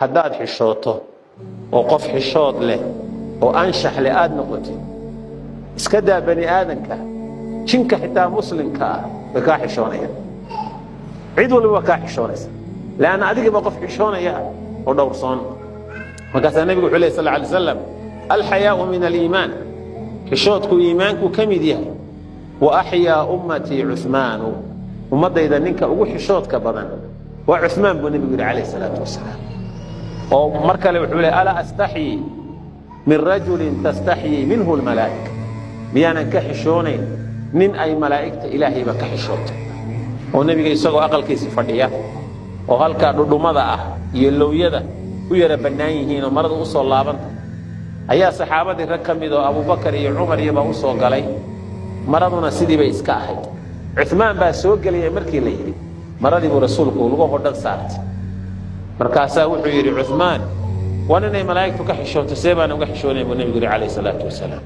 Haddaad xishooto oo qof xishood leh oo anshax leh aad noqotid, iska daa bani aadanka, jinka xitaa muslimka ah way kaa xishoonayaan. Cid waliba waa kaa xishoonaysa, leanna adigiiba qof xishoonaya ah oo dhowrsoon. Markaasaa nebigu wuxuu ley sal alay slam: "Alxayaau min aliimaan", xishoodku iimaanku ka mid yahay. "Wa axyaa ummatii Cumaanu", ummaddayda ninka ugu xishoodka badan waa Cumaan buu nebigu yidhi calayh salaatu wasalaam. Oo mar kale wuxuu ley: "Alaa astaxyii min rajulin tastaxyii minhu lmalaa'ika?" Miyaanan ka xishoonayn nin ay malaa'igta ilaahayba ka xishootay? Oo nebiga isagoo aqalkiisi fadhiya oo halkaa dhudhummada ah iyo lowyada u yara bannaan yihiin oo marada u soo laabanta, ayaa saxaabadii rag ka mid oo Abubakar iyo Cumar iyobaa u soo galay, maraduna sidii bay iska ahayd. Cumaan baa soo gelaya markii la yidhi, maradii buu rasuulku lugahoo dhan saartay. Markaasaa wuxuu yidhi: "Cumaan waa ninay malaa'igtu ka xishooto, see baan uga xishoonayn?" buu nebigu yidhi calayh salaatu wasalaam.